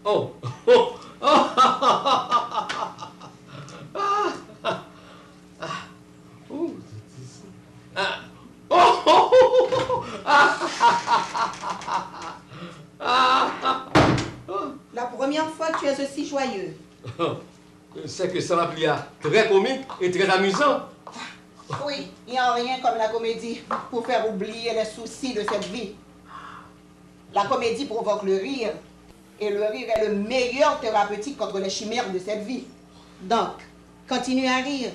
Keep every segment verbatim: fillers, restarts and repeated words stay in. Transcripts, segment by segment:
Oh. La première fois, tu es aussi joyeux. C'est que ça m'a plu, très comique et très amusant. Oui, il n'y a rien comme la comédie pour faire oublier les soucis de cette vie. La comédie provoque le rire, et le rire est le meilleur thérapeutique contre les chimères de cette vie. Donc, continue à rire.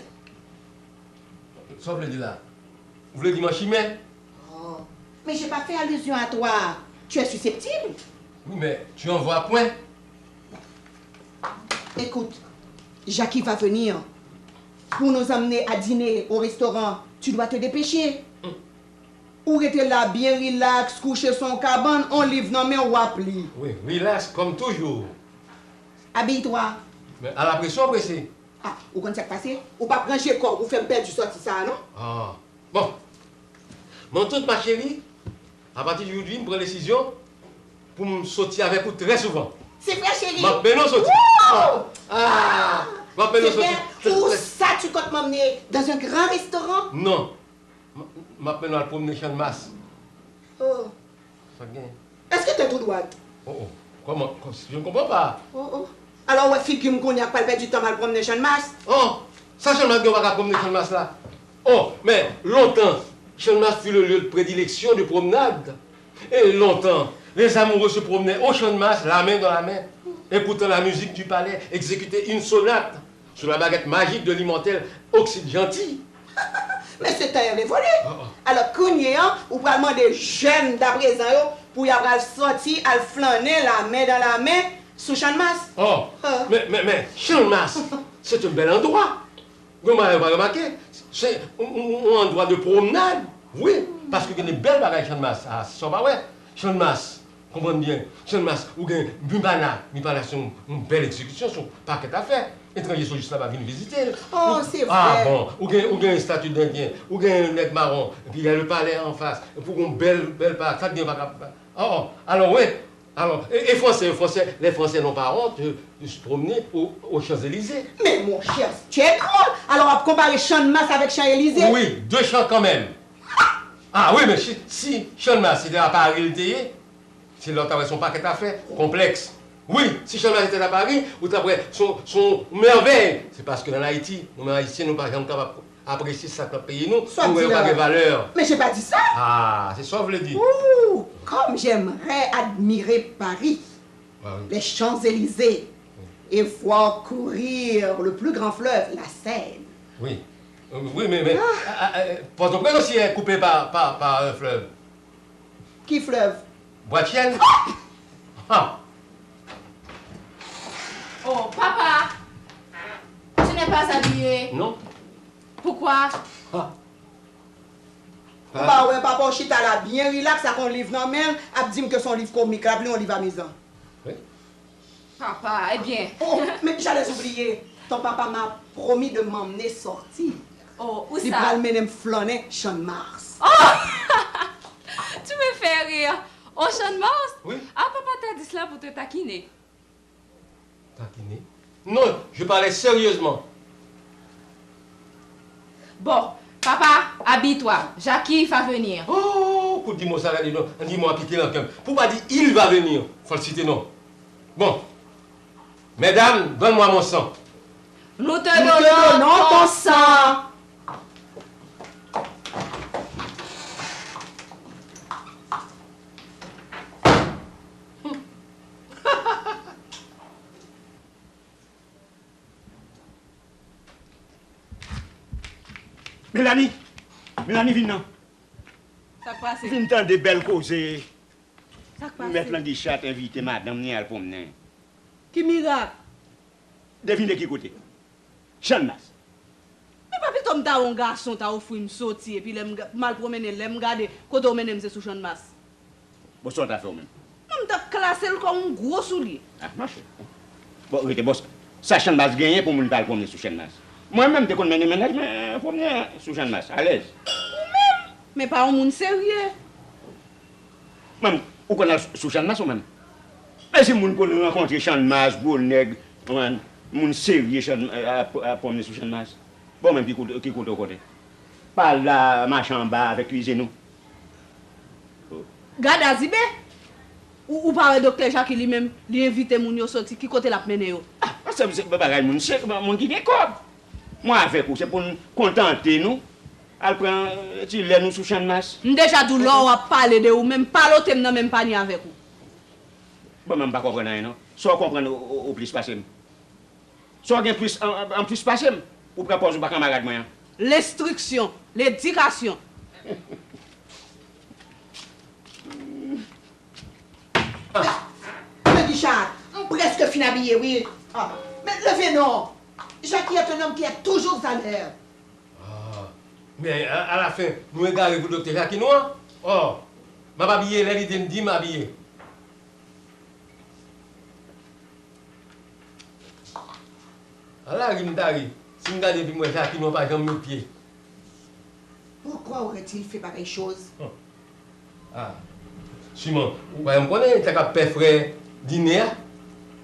Sa w vle di la? Ou vle di m an chimè? Oh, mais j'ai pas fait allusion à toi. Tu es susceptible. Oui, mais tu en vois point. Écoute, Jackie va venir pour nous amener à dîner au restaurant. Tu dois te dépêcher. Ou rete la byen rilaks, kouche sou yon kabann, yon liv nan men w, w ap li. Wi, rilaks kòm toujou. Abiy twa. Men alapresyon prese. Ah, ou konn sa k pase? Ou p ap ranje kò w, ou fè m pèdi sòti sa a, non? Ah. Bon. Mon tout ma chérie, apati di jodi, m pran desizyon pou m soti avèk ou trè souvan. Se vrè, cheri. M ap mennen w soti. Woo! Ah! M ap mennen w soti. C'est bien. Où ça tu comptes m'emmener? Dans un grand restaurant? Non. M, m ap mennen w al pwomnen Channmas. Oh. Sa k genyen? Èske tèt ou dwat? Oh, oh. Kòman? Kòm, je ne comprends pas. Oh, oh. Alò, ou wè figi m kounye a k pral pèdi tan m al pwomnen Channmas? Oh! Sa Channmas gen w pa ka pwomnen Channmas la? Oh, mais longtemps, Channmas fut le lieu de prédilection de promenade. Et longtemps, les amoureux se promenaient au Channmas, la main dans la main, écoutant la musique du palais exécuter une sonate sur la baguette magique de l'immortel Oxyde Gentil. Mesye, tan yo revole. Alò, kounye a, ou pral mande jèn daprezan yo pou y a pral sòti al flannen la men dan la men sou Channmas. Oh, men, men, men, Channmas, c'est un bel endroit. Gen yon bagay ou pa remake? Se yon, yon, yon andwa de pwomnad, wi, paske gen de bèl bagay Channmas. A, se sa w pa wè? Channmas, konprann byen, Channmas, ou gen Mupana, Mupana se yon, yon bèl egzekisyon, se yon pakèt afè. Etranje sou jis laba vin vizite l. Oh, se vrè. A bon, ou gen, ou gen estati dendyen, ou gen nèg mawon, epi y a le palè anfas, epi ou gen yon bèl, bèl pak, sa k gen pa ka, oh, oh, alò, wi. Alors, et, et français, français, les Français n'ont pas honte de, de se promener aux, aux Champs-Élysées. Mais mon cher, tu es drôle. Alors, w ap konpare Channmas avèk Chan Elize? Oui, deux champs quand même. Ah oui, men si, si Channmas se te a Pari l te ye, se la w ta wè se yon pakèt afè, konplèks. Wi, si Channmas se te a Pari, ou ta wè se yon, se yon mèvèy. Se paske ann Ayiti, nou menm Ayisyen, nou pa janm kapab apresye sa k nan peyi nou, nou wè yo pa gen valè. Mais j'ai pas dit ça. Ah, se sa w vle di. Ouh, comme j'aimerais admirer Paris, les Champs-Élysées, et voir courir le plus grand fleuve, la Seine. Wi. Wi, men, men, Pòtoprens osi koupe pa, pa, pa yon flèv. Ki flèv? Bwatchèn. Oh, papa! Tu n'es pas habillé. Non. Pourquoi? Ou pa wè papa w chita la byen rilaks ak yon liv nan men l, ap di m ke se yon liv komik, l ap li yon liv amizan. Papa, ebyen. Oh, mais j'allais oublier. Ton papa m'a promis de m'emmener sortir. Oh, ousa? Li pral mennen m flannen Channmas. Oh! Tu me fais rire. Au Channmas? Oui. Ah, papa t'a dit cela pour te taquiner. Taquiner? Non, je parlais sérieusement. Bon, papa, habille-toi. Jackie va venir. Oh, kout di mo sa gade non. Di mo a pike nan kè m. Pou pa di il va venir. Fò l site non. Bon. Mesdames, donne-moi mon sang. Nous te donnons ton sang. Melanie! Melanie, vin non. Sa k pase? Vin tande bèl koze. Sa k pase? Mèt Langichat envite madanm li al pwomnen. Ki mirak? Devine ki kote? Channmas. Men pa pito m ta yon gason ta ofri m soti epi lè m, m al pwomene lè m gade kote w mennen m se sou Channmas. Bon, sa w ta fè w menm? Mwen, m t ap klase l kòm yon gwo soulye. Ah, mache. Bon, rete, bon, sa Channmas genyen pou moun pa al pwomnen sou Channmas? Mwen menm, m te konn mennen mennaj mwen pwomnen sou Channmas, alèz. Ou menm? Men pa yon moun serye. Menm, ou konn al sou Channmas ou menm? E si moun konn rankontre Channmas, gwo nèg, moun serye Channmas ap pwomne sou Channmas? Bon, menm ki kote, ki kote w konnen? Pa al la mache anba avèk kizin ou. Gad Azibe! Ou, ou pa wè Doktè Jaki li menm, li envite moun yo soti, ki kote l ap mennen yo? Ah, se, se bagay moun, se moun ki gen kòb. Mwen avèk ou, se pou n kontante nou, al pran ti lè nou sou Channmas. M deja di w lè w ap pale de ou menm, pa lote m nan menm panye avèk ou. Bon, men m pa konprann anyen non. Sa w konprann ou, ou, ou plis pase m? Sa w gen plis an, an, an plis pase m? Ou pran pòz ou pa kanmarad mwen an? Lenstriksyon, ledikasyon. Ah, men Richard, m prèske fin abiye wi. Ah, men leve non. Jackie est un homme qui est toujours à l'heure. Ah, men a, alafen, nou egare pou Doktè Jaki nou an? Oh, m ap abiye lè li di m di m abiye. Ala ri m ta ri, si m gade epi m wè Jaki nou an pa janm met pye. Pourquoi aurait-il fait pareille chose? Ah, siman, ou pa janm konnen, li ta ka pè frè Dine a?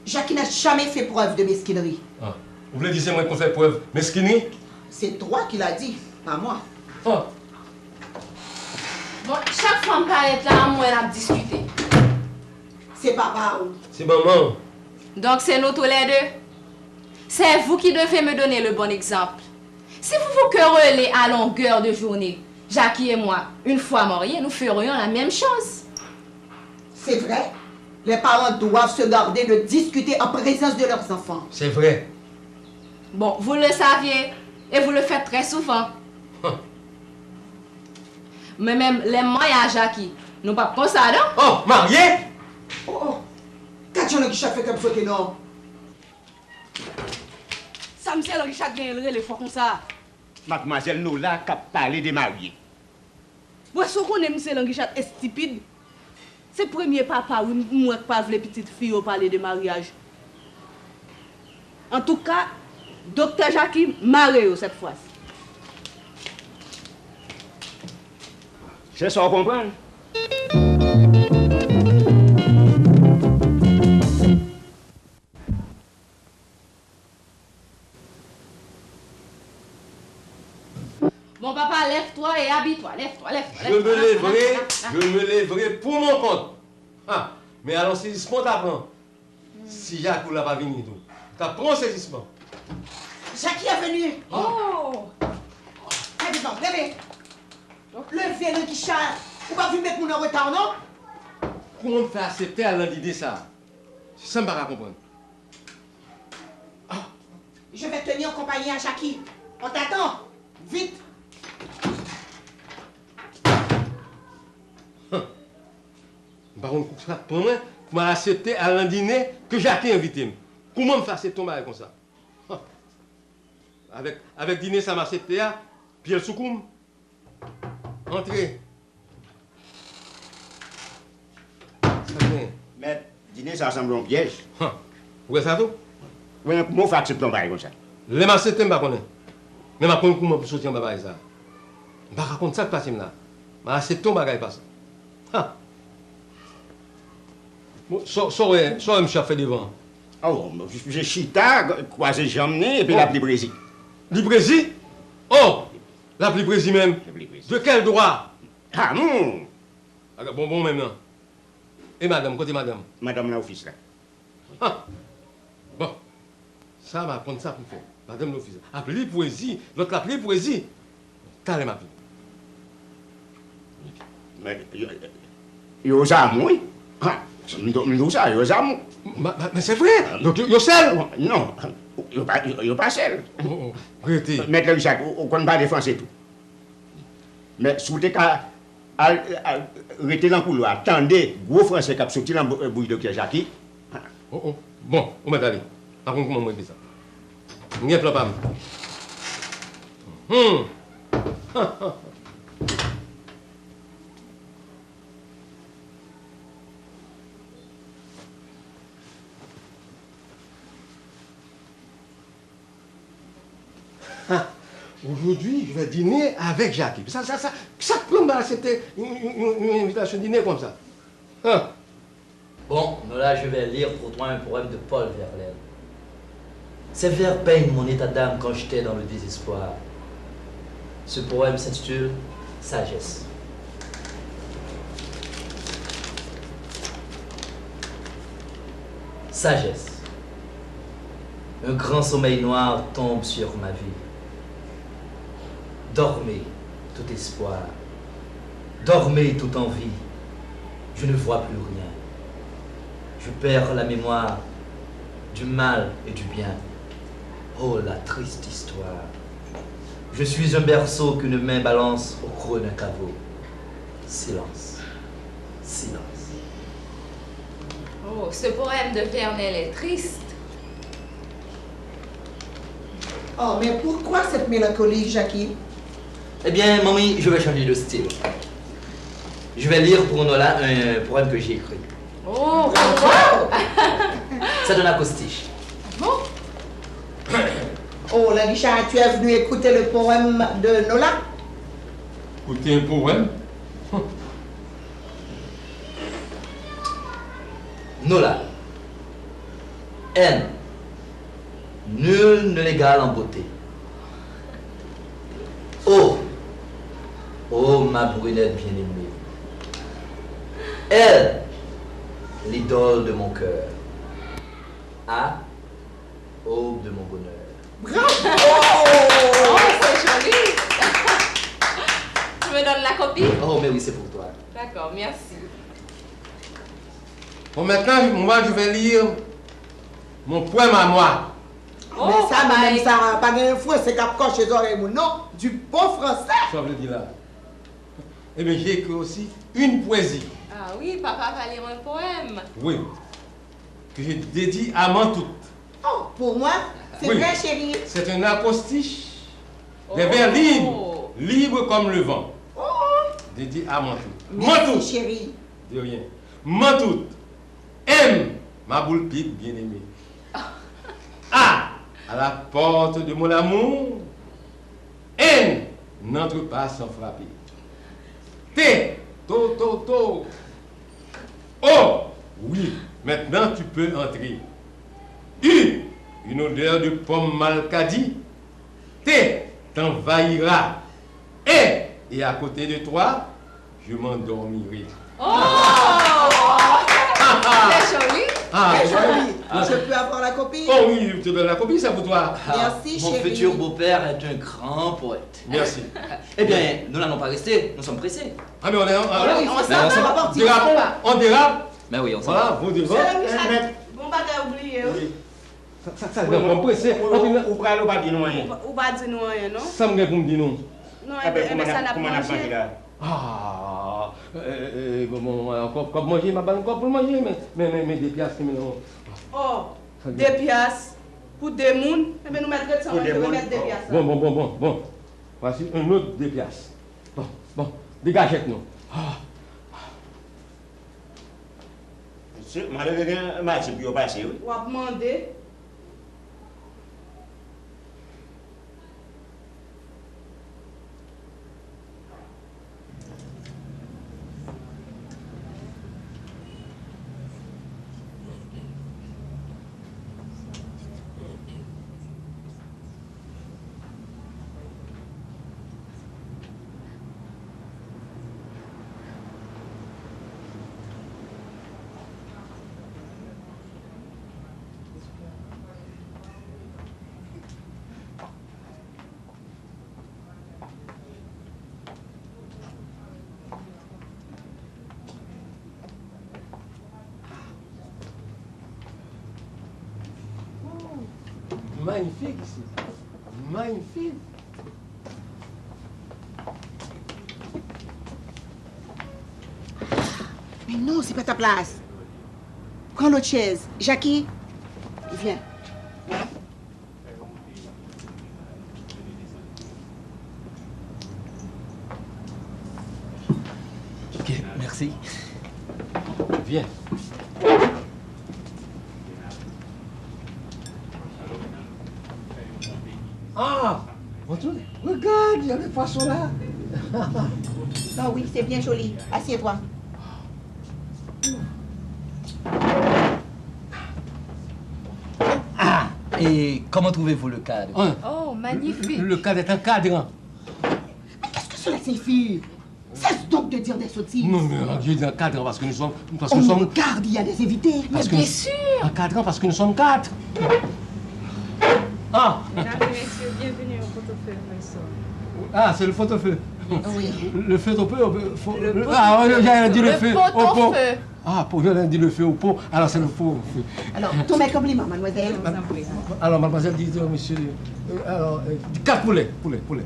Jackie n'a jamais fait preuve de mesquinerie. Ah, ou vle di se mwen k konn fè prèv meskinri? C'est toi qui l'as dit, pas moi. Ah. Bon, chak fwa m parèt la, m wè n ap diskite. Se papa w. Se manman w. Donc c'est nous tous les deux. C'est vous qui devez me donner le bon exemple. Si vous vous querellez à longueur de journée, Jackie et moi, une fois mariés, nous ferions la même chose. C'est vrai, les parents doivent se garder de discuter en présence de leurs enfants. C'est vrai. Bon, vous le saviez et vous le faites très souvent. Mwen menm, lè m marye a Jackie, nou p ap konsa non. Oh, marye? Oh, oh. Gad jan Langichad fè kè m sote non. Sa misye Langichad genyen l rele fò konsa? Madmwazèl Nola k ap pale de marye. Bon, èske w konnen misye Langichad estipid? Se premye papa wi m wè k pa vle pitit fi yo pale de maryaj. Antouka, Doktè Jaki mare yo sèt fwa si. Se sa w konprann? Bon papa, lève-toi et habille-toi, lève-toi, lève-toi, lève-toi. Je me lèverai, je me lèverai pour mon compte. Ha, men alon sezisman w ta pran. Si Jakou la pa vini tou, w ta pran yon sezisman. Jackie est venu. Oh! Leve non, leve. Leve Langichad. Ou pa vin met moun an reta non. Kouman m fè aksepte al nan lide sa? Se sa m pa ka konprann. Ah! Je vais tenir compagnie à Jackie. On t'attend. Vite. Huh. M pa konn kou sa k pran mwen pou m aksepte al nan dine ke Jackie envite m. Kouman m fè aksepte yon bagay konsa? Huh. Avèk, avèk dine sa m aksepte a, pye l sou kou m. Antre. Sa k genyen? Mèt, dine sa sanble yon pyèj. Han. Ou wè sa tou? Ou wè nan kouman w fè aksepte yon bagay konsa? Lè m aksepte, m pa konnen. Men m ap konn kouman pou soti anba bagay sa. M pa ka konn sa k pase m la. M aksepte yon bagay pa sa. Ha! Bon, sa, sa w wè, sa w wè misye ap fè devan an? Oh, misye chita, kwaze janm li, epi l ap li prezi. Li prezi? Oh! L ap li prezi menm? L ap li prezi. De quel droit? Ah, non! Bon, bon, menm nan. E madanm, kote madanm? Madanm nan ofis la. Ha! Bon. Sa m ap konn sa pou m fè. Madanm nan ofis la. Ap li pwezi. Lòt la ap li pwezi. Talè m ap vini. Men, yo, yo zam, wi. Ha! M di, m di w sa, yo zam. Ma, ma, men se vre. Donk, yo, yo sèl. Non. Yo pa, yo, yo pa sèl. Oh, oh. Rete. Mèt Richard, ou, ou konn pale franse tou. Men si w te ka al, al rete nan koulwa, tande gwo franse k ap soti nan bou-, bouch Doktè Jaki. Oh, oh. Bon, ou mèt ale. Pa konn kouman m regle sa. M gen plan pa m. Hmm. Ha! Aujourd'hui, je vais dîner avec Jackie. Sa, sa, sa, sa k pran m pa aksepte yon, yon, yon, yon envitasyon dine konsa? Bon, Nola, je vais lire pour toi un poème de Paul Verlaine. Ces vers peignent mon état d'âme quand j'étais dans le désespoir. Ce poème s'intitule Sagesse. Sagesse. Un grand sommeil noir tombe sur ma vie. Dormez, tout espoir. Dormez, toute envie. Je ne vois plus rien. Je perds la mémoire du mal et du bien. Oh, la triste histoire. Je suis un berceau qu'une main balance au creux d'un caveau. Silence. Silence. Oh, ce poème de Vernel est triste. Oh, mais pourquoi cette mélancolie, Jackie? Eh bien, mamie, je vais changer de style. Je vais lire pour Nola un poème que j'ai écrit. Oh, Bravo! C'est un acrostiche. Bon. Oh, Languicha, tu es venu écouter le poème de Nola? Écouter un poème? Nola. N. Nul ne l'égale en beauté. O. Oh, ma brunette bien-aimée. L. L'idole de mon cœur. A. Aube de mon bonheur. Oh, c'est joli. Tu me donnes la copie? Oh, mais oui, c'est pour toi. D'accord, merci. Bon, maintenant, moi, je vais lire mon poème à moi. Oh, Men sa, papa, menm sa, pa gen fransè k ap kòche zòrèy moun, non. Du bon français. Ça veut dire là. Eh bien, j'ai écrit aussi une poésie. Ah oui, papa va lire un poème. Oui. Que je dédie à Mantout. Oh, pour moi, c'est Oui. Vrai, chérie. C'est un acrostiche. Oh. Des vers libres, libres comme le vent. Oh, Dédié à Mantout. merci, Mantout. Chérie. De rien. Mantout. M, ma boule pit bien-aimée. A, à la porte de mon amour. N, n'entre pas sans frapper. T, to, to, to. O, oui, maintenant tu peux entrer. U, une odeur de pomme malkadi. T, t'envahira. Et, et à côté de toi, je m'endormirai. Oh! Très joli. Ah, Très joli. Je peux avoir la copie? Oh oui, je te donne la copie, c'est pour toi. Merci, Mon chérie. Futur beau-père est un grand poète. Merci. Eh bien, nous n'allons pas rester, nous sommes pressés. Ah, mais on est en, Oui, on s'en va, on va partir, on s'en dérapons, va. On dérape. Mais oui, on s'en va. Voilà, vous devant. Bon bagay ou bliye, wi. Sa, sa, sa, sa, bon, prese. Anpil, ou pral, ou pa di nou anyen. Ou pa di nou anyen, non? Sa m gen pou m di nou? Non, enben, enben sa n ap manje. Ah, eh, eh, bon, bon, bon, kòb, kòb manje, m ap ba l kòb pou l manje, men, men, men, men de pyas ki men non. Oh, de pyas pou de moun. Enben, nou mèt ret san manje, wi, mèt de pyas la. Bon, bon, bon, bon, bon. Voici un autre de pyas. Bon, bon, degaje tèt nou. Ah. Mesye, malere gen mache pou yo pase, wi. W ap mande. Magnifique ici. Magnifique. Men non, se pa ta plas. Pran lòt chèz. Jackie, vyen. Ok, merci. Vyen. Ah, Mantout, regarde, il y a le poisson là. Ah oui, c'est bien joli. Assieds-toi. Ah, et comment trouvez-vous le cadre? Hein? Oh, magnifique. Le cadre est encadrant. Mais qu'est-ce que cela signifie? Cesse donc de dire des sottises. Non, mais, euh, je dis encadrant parce que nous sommes, parce que nous sommes. On nous garde, il y a des invités. Mais bien sûr. Encadrant parce que nous sommes quatre. Ah. Mesdames et messieurs, bienvenue au pot-au-feu, Vincent. Ah, c'est le pot-au-feu. Oui. Le feu au pot, au pot, feu, le, ah, ouais, j'ai dit le feu au pot. Ah, pou, je viens de dire le feu au pot, alors c'est le feu au feu. Alors, ton meilleur compliment, mademoiselle. Alors, mademoiselle, dites au monsieur, euh, alors, euh, quatre poulets, poulets, poulets.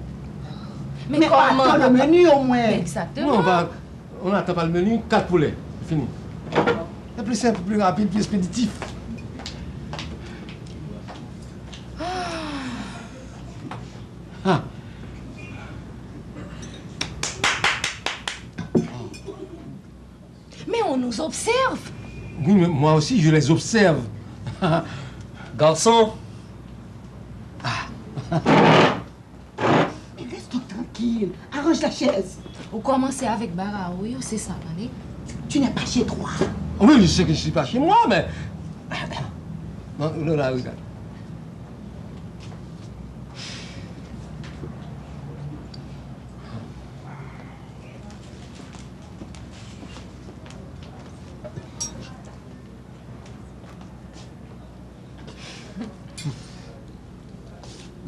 Mais comment? Attends le menu au moins. Exactement. Non, bah, on n'attend pas le menu, quatre poulets, c'est fini. C'est plus simple, plus rapide, plus expéditif. Ah. Mais on nous observe. Oui, mais moi aussi, je les observe. Garçon. Mais reste donc tranquille. Arrange la chaise. Ou kòmanse avèk bara ou yo, se sa, tande? Tu n'es pas chez toi. Oui, je sais que je suis pas chez moi, mais. Bon, Lola, regarde.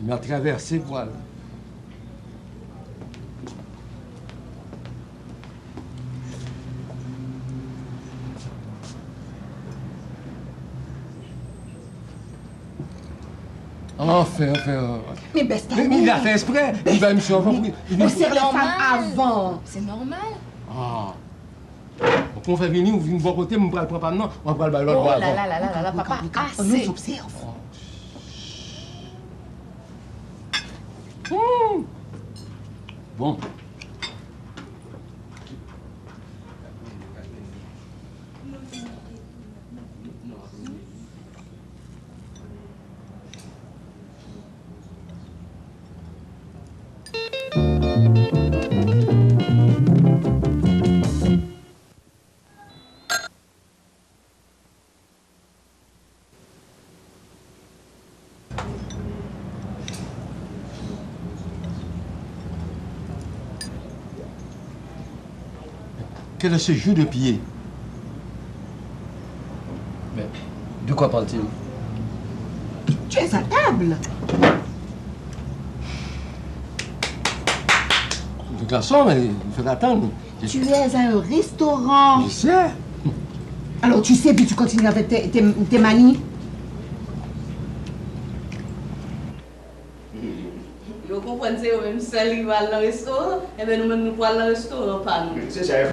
M ap travèse vwal. Anfen, anfen. Men bèsta. Men li la fè espre. Li bay misye anvan pou li. Ou sere fanm avan. Se nòmal. Ah. Bon, kòman w fè vini, ou vin bò kote m, m pral pran pa m nan, w ap pral bay lòt bò avan. Oh la la la la la, papa, ase. Ann obsève. Bon. Quel est ce jeu de pied? Mais de quoi parle-t-il? Tu es à table. Le garçon, il fait attendre. Tu es à un restaurant. Je sais. Alors tu sais, puis tu continues avec tes, tes, tes manies. Yo konprann se yo menm sèl ki pral nan restoran, enben nou menm nou pral nan restoran pa nou. Se sa yo.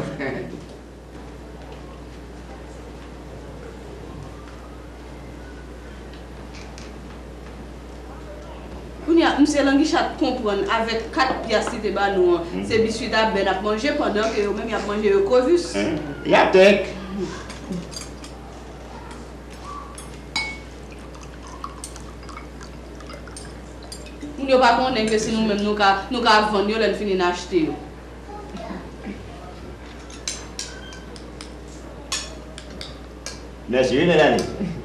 Kounye a, misye Langichat konprann avèk kat pyas li te ba nou an, se biswit a bè n ap manje pandan ke yo menm y ap manje yo kovis. Y ap tèk. Moun yo pa konnen ke si nou menm nou ka, nou ka vann yo lè n fini n achte yo. Mèsi wi Melanie.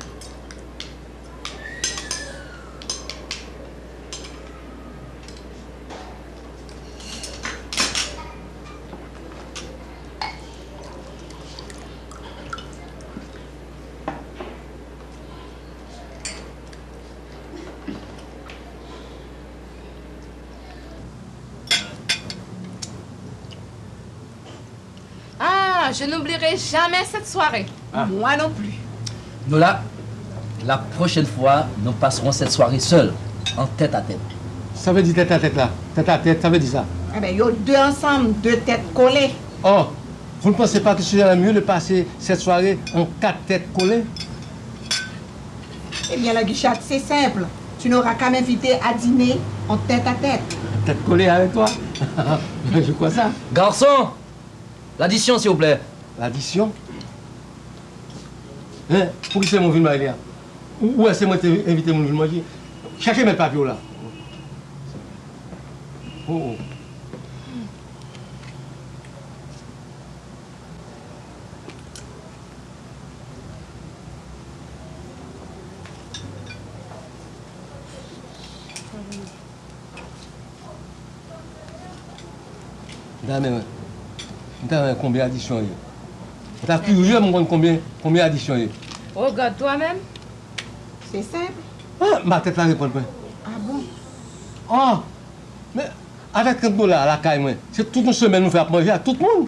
Ah, je n'oublierai jamais cette soirée. Ah. Moi non plus. Nola, la prochaine fois, nous passerons cette soirée seuls, en tête à tête. Sa vle di tèt a tèt la? Tèt a tèt, sa vle di sa? Enben, yo de ansanm, de tèt kole. Oh, vous ne pensez pas que ce serait mieux de passer cette soirée en quatre têtes collées? Eh bien, Languichat, c'est simple. Tu n'auras qu'à m'inviter à dîner en tête à tête. Tête collée avec toi? Je crois ça. Garçon! L'addition, s'il vous plaît. L'addition? Hein? Poukisa se mwen vin bay li a? Ou, ou wè se mwen te envite moun vin manje? Chache mèt papye w la. Oh, oh. M ta renmen, m ta renmen konbyen adisyon ye. M ta kiryè m konn konbyen, konbyen adisyon ye. Regarde toi-même. Se senp. Ah, ma tèt la reponn mwen. Ah bon? Oh, men avèk trant dola lakay mwen, se tout yon semèn nou fè ap manje ak tout moun.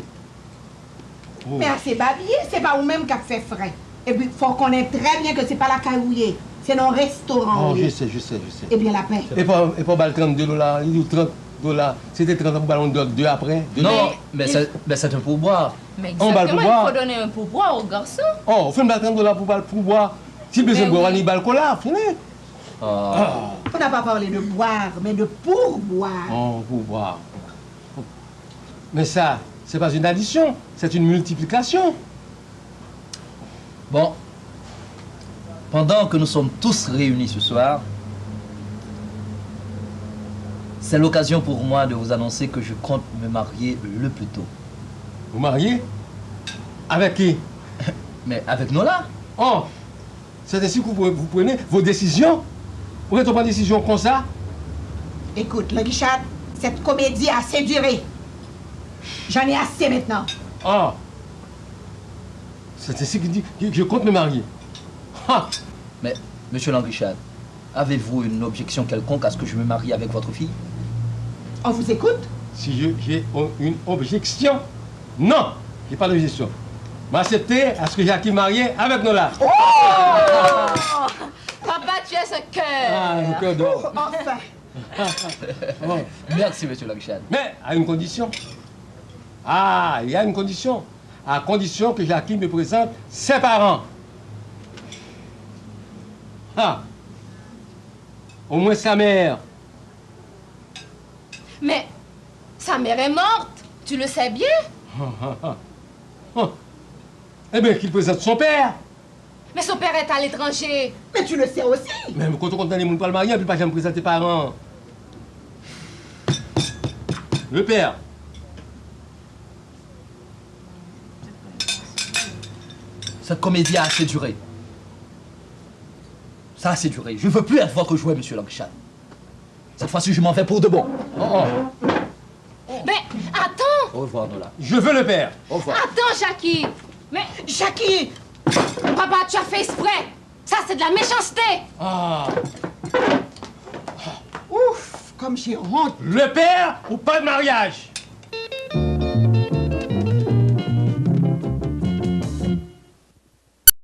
Men a se babye, se pa ou menm k ap fè frè. Epi fò w konnen trè byen ke se pa lakay ou ye. Se nan yon restoran Oh, ou je ye. sais, je sais, je sais. Ebyen lapè. E pa, e pa w ba l trant de dola, li di w trant dola. Se te trant, pou ba l yon dòt de apre. De Non, dola. Mais c'est, mais c'est un pourboire. Mais On va le exactement, il pourboire. Faut donner un pourboire au garçon. Oh, ou fin ba l trant dola pou ba l pourboire. Si l bezwen Ben bwè, oui. Annie ba l kola, fini. Ah. On n'a pas parlé de boire, mais de pourboire. Oh, pourboire. Mais ça, c'est pas une addition, c'est une multiplication. Bon, pendant que nous sommes tous réunis ce soir, c'est l'occasion pour moi de vous annoncer que je compte me marier le plus tôt. Vous mariez? Avec qui? Mais avec Nola. Oh, c'est ainsi que vous, vous prenez vos décisions? Ou rete pran desizyon konsa? Écoute, Languichat, cette comédie a assez duré. J'en ai assez maintenant. Ah, c'est ainsi que dit que je compte me marier. Ha! Mais, monsieur Languichat, avez-vous une objection quelconque à ce que je me marie avec votre fille? On vous écoute. Si je- j'ai une objection, non, j'ai pas d'objection. M'accepter à ce que Jackie marie avec Nola. Papa, tu es un cœur. Ah, un cœur d'or. Enfin. Oh. Merci, monsieur Languichat. Mais à une condition. Ah, il y a une condition. À condition que Jackie me présente ses parents. Ah. Au moins sa mère. Mais sa mère est morte, tu le sais bien. Eh bien, qu'il présente son père. Mais son père est à l'étranger. Mais tu le sais aussi. Men kote w konn tande moun pral marye, epi pa janm prezante paran. Le père. Cette comédie a assez duré. Ça a assez duré. Je veux plus être votre jouet, monsieur Languichat. Cette fois-ci, je m'en vais pour de bon. Oh, oh. Mais attends, Au revoir, Nola. Je veux le père. Au revoir. Attends, Jackie. Mais Jackie, papa, tu as fait exprès. Ça, c'est de la méchanceté. Ah. Ouf, comme j'ai honte. Le père ou pas de mariage.